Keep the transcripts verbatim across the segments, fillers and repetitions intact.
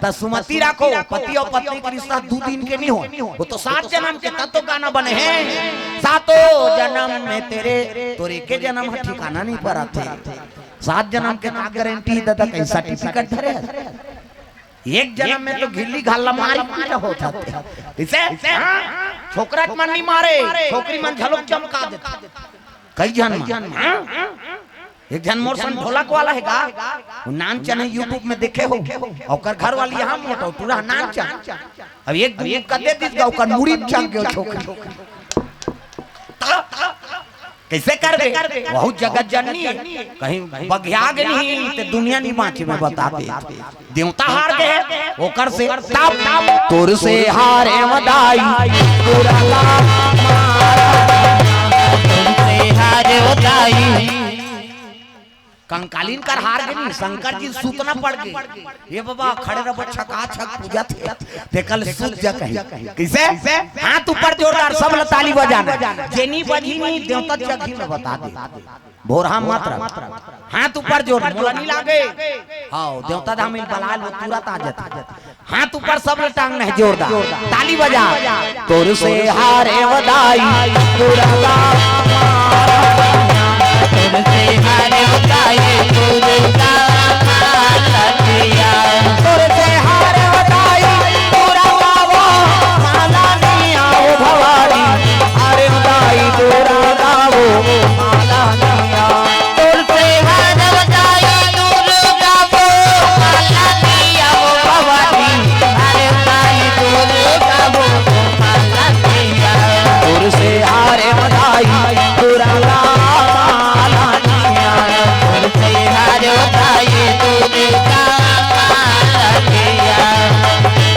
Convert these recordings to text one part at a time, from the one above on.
त सुमति राखो, पति अउ पत्नी के रिश्ता दू दिन के नहीं हो, वो तो सात जन्म के, तब तो गाना बने हैं। सातों जन्म में तेरे, तोर एके जन्म ह ठिकाना नहीं परत हे। सात जन्म के का गारंटी दादा, कहीं सर्टिफिकेट धरे हस? एक जन्म में तो गिल्ली घाला मार पीटा हो जाथे। कइसे? हाँ? छोकरा मन नहीं मारे, छोकरी मन घलोक चमका देथे। कई झन मन। हाँ? एक झन मोर संग ढोलक वाला हे गा, वो नानचन हे, YouTube में देखे हो, ओकर घर वाली यहाँ मोटा, टूरा नानचन। अब एक दिन कदे दिस गा, ओकर मुड़ी चल गयो छोकरी। कइसे करबे? बहुत जगत जननी हे, कहीं बगिया गे नहीं ते दुनिया नहीं बाँचे, मैं बता दे। देवता हार गे हे, ओकर से तब तोर से हारे मदाई, तोर से हारे मदाई। कंकालीन कर हार गे नहीं, शंकर जी सूतना पड़ गे। ये बाबा खड़े रह, छका छक पूजा थे, ते कल सूत जा कहीं। कइसे? हाथ ऊपर जोरदार, सब ल ताली बजाना। जेनी बजी नहीं, देवता जगही में बता दे। भोरहा मत रह। हाथ ऊपर जोर, मोला नहीं लागे। हाँ, देवता धाम में बलाल, वो तुरंत आ जाता। हाथ ऊपर, सब ल टांग नहीं जोरदार, ताली बजा। तोर से हारे मदाई, तोर से हारे मदाई, तोर से हारे मदाई, तोर गावो माला नहीं आओ भवानी, हारे मदाई, तोर गावो माला नहीं आओ। तोर से हारे मदाई, तोर गावो माला नहीं आओ भवानी, हारे मदाई, तोर गावो माला नहीं आओ। तोर से हारे मदाई, तोर गावो माला नहीं आओ। तोर से हारे मदाई, तोर गावो माला नहीं आओ।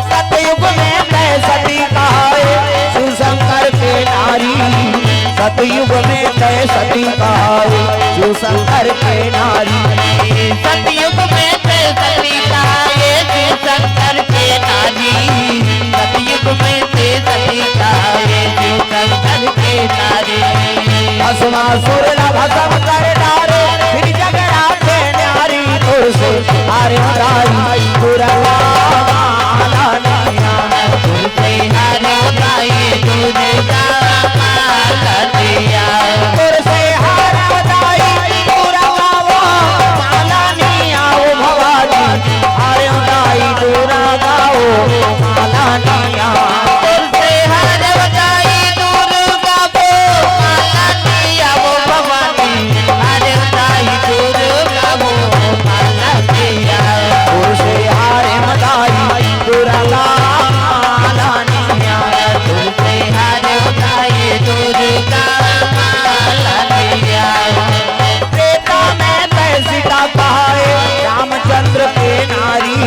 सतयुग में तय सती कहाए, शिव शंकर के नारी। सतयुग में तय सती कहाए, शिव शंकर के नारी। सतयुग में तय सती कहाए, शिव शंकर के नारी। सतयुग में तय सती कहाए, शिव शंकर के नारी। भस्मासुर ला भस्म कर डारे, फिर जगराते न्यारी। तोर से हारे मदाई, तोर गावो माला नहीं आओ। तोर से हारे मदाई, तोर गावो माला नहीं आओ। तोर से हारे मदाई, तोर गावो माला नहीं आओ भवानी, हारे मदाई, तोर गावो माला नहीं आओ। तोर से हारे मदाई, तोर गावो माला नहीं आओ भवानी, हारे मदाई, तोर गावो माला नहीं आओ। तोर से हारे मदाई, तोर गावो माला नहीं आओ। तोर से हारे मदाई, तोर गावो माला नहीं आओ। त्रेता में तय सीता कहाए, रामचंद्र के नारी।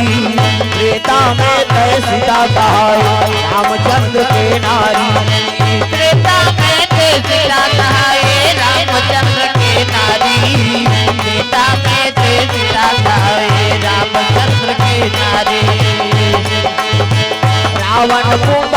त्रेता में तय सीता कहाए, रामचंद्र के नारी। त्रेता में तय सीता कहाए, रामचंद्र के नारी। त्रेता में तय सीता कहाए, रामचंद्र के नारी। रावण कुंभ